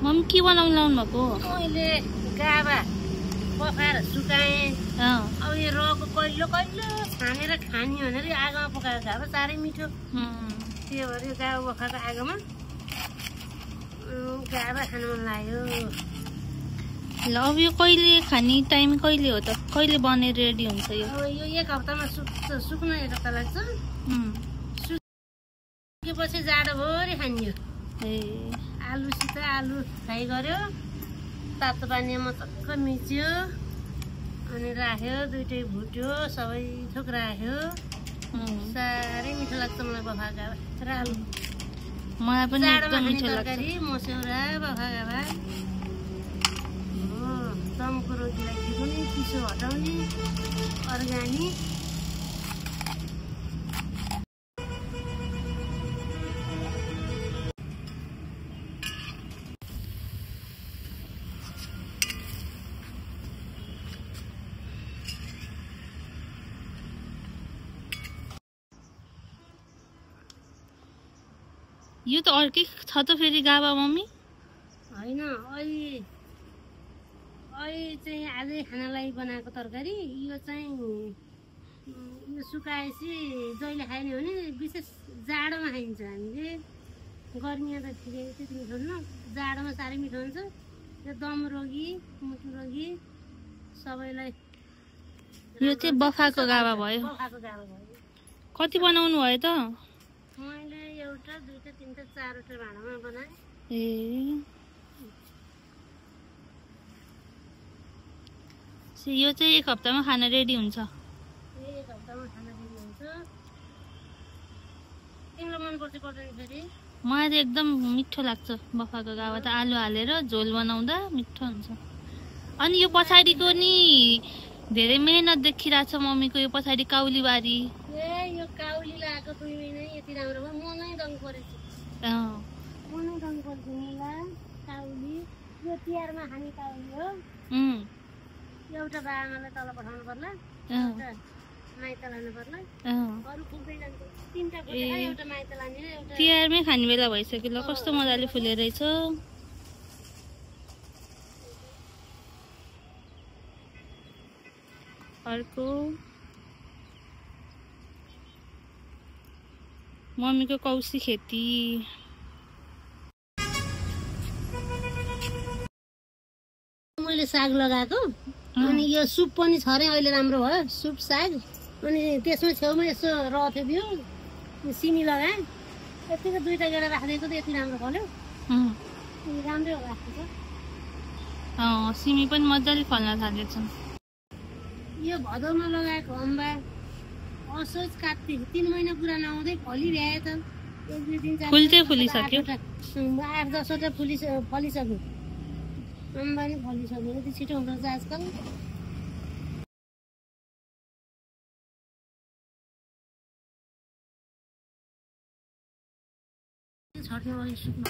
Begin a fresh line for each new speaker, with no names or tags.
Mummy के बनाउनु लाउनु भएको?
मैले गाबा पकाएर सुकाएँ। अब यो रको कहिलो कहिलो छानेर खाने भनेर यो आगोमा पकाएको गाबा साह्रै मिठो। त्यो भएर यो गाबा पकाएको आगोमा गाबा खान मन लाग्यो।
ल अब यो कहिले खाने टाइम कहिले हो त? कहिले बनेर रेडी हुन्छ यो?
यो एक हप्तामा सुक्न एक हप्ता लाग्छ। सुकेपछि जाडोभरि खानियो। आलुसित आलु फ्राई गर्यो, तातो पानीमा मचक्क मिच्यो अनि राख्यो, दुइटै भुट्यो, सबै थोक राख्यो। साह्रै मिठो लाग्छ मलाई बफाको गाबा र आलु।
मलाई पनि एकदम मिठो लाग्छ।
मस्यौरा बफाको गाबा दमको रोटीलाई खिच्ने, चिसो हटाउने, अर्ग्यानिक।
यो त अर्कै छ त फेरि गाबा मम्मी?
होइन, अहिले चाहिँ आजै खानालाई बनाएको तरकारी। यो चाहिँ यो सुकाएपछि जहिले खाइने भने विशेष जाडोमा खाइन्छ। हामीले गर्मीमा त ठिकै त्यति मिठो हुन्न, जाडोमा साह्रै मिठो हुन्छ। यो दम रोगी, मुटु रोगी सबैलाई।
यो चाहिँ बफाको गाबा भयो।
बफाको गाबा भयो।
कति बनाउनु भयो त?
मैले एउटा, दुईटा, तिनटा, चारवटा भाँडामा बनाएँ।
यो चाहिँ एक हप्तामा खाना रेडी हुन्छ।
एक हप्तामा खाना रेडी हुन्छ। तिमीलाई मन पर्छ पर्दैन फेरि?
मलाई त एकदम मिठो लाग्छ बफाको गाबा त। आलु हालेर झोल बनाउँदा मिठो हुन्छ। अनि यो पछाडिको नि धेरै मेहनत देखिरहेछ मम्मीको। यो पछाडि काउलीबारी।
यो काउली लगाएको 2 महिना यति राम्रो भयो। मनै दङ परेछ। मनै दङ परेछ मुला काउली। यो तिहारमा खाने काउली हो। एउटा बाबालाई तल पठाउनु पर्ला, एउटा माइत लानु पर्ला, अरू फुल्दै जान्छ। 3टा कोठा, एउटा माइत लाने, एउटा
तिहारमै खाने बेला भइसक्यो। ल कस्तो मजाले फुले रहेछ। अर्को मम्मीको कौसी खेती।
मैले साग लगाएको अनि यो सुप पनि छ रे अहिले राम्रो भयो सुप साग। अनि त्यसमा छेउमा यसो रथ्यो बिउ सिमी लगाएँ। यतिको 2टा गेडा राखिदिएको त यति राम्रो फल्यो। राम्रै हो राखेको छ।
सिमी पनि मजाले फल्न थालेछ।
यो भदौमा लगाएको अम्बा असोज कात्तिक 3 महिना पुरा नआउँदै फलिरहे त। 1-2 दिन
फुल्दै फुलिसक्यो।
8-10वटा फलिसक्यो। अम्बा नि फलिसक्यो। यति छिटो हुँदो रहेछ आजकल। छट्ने वाली सुक्नु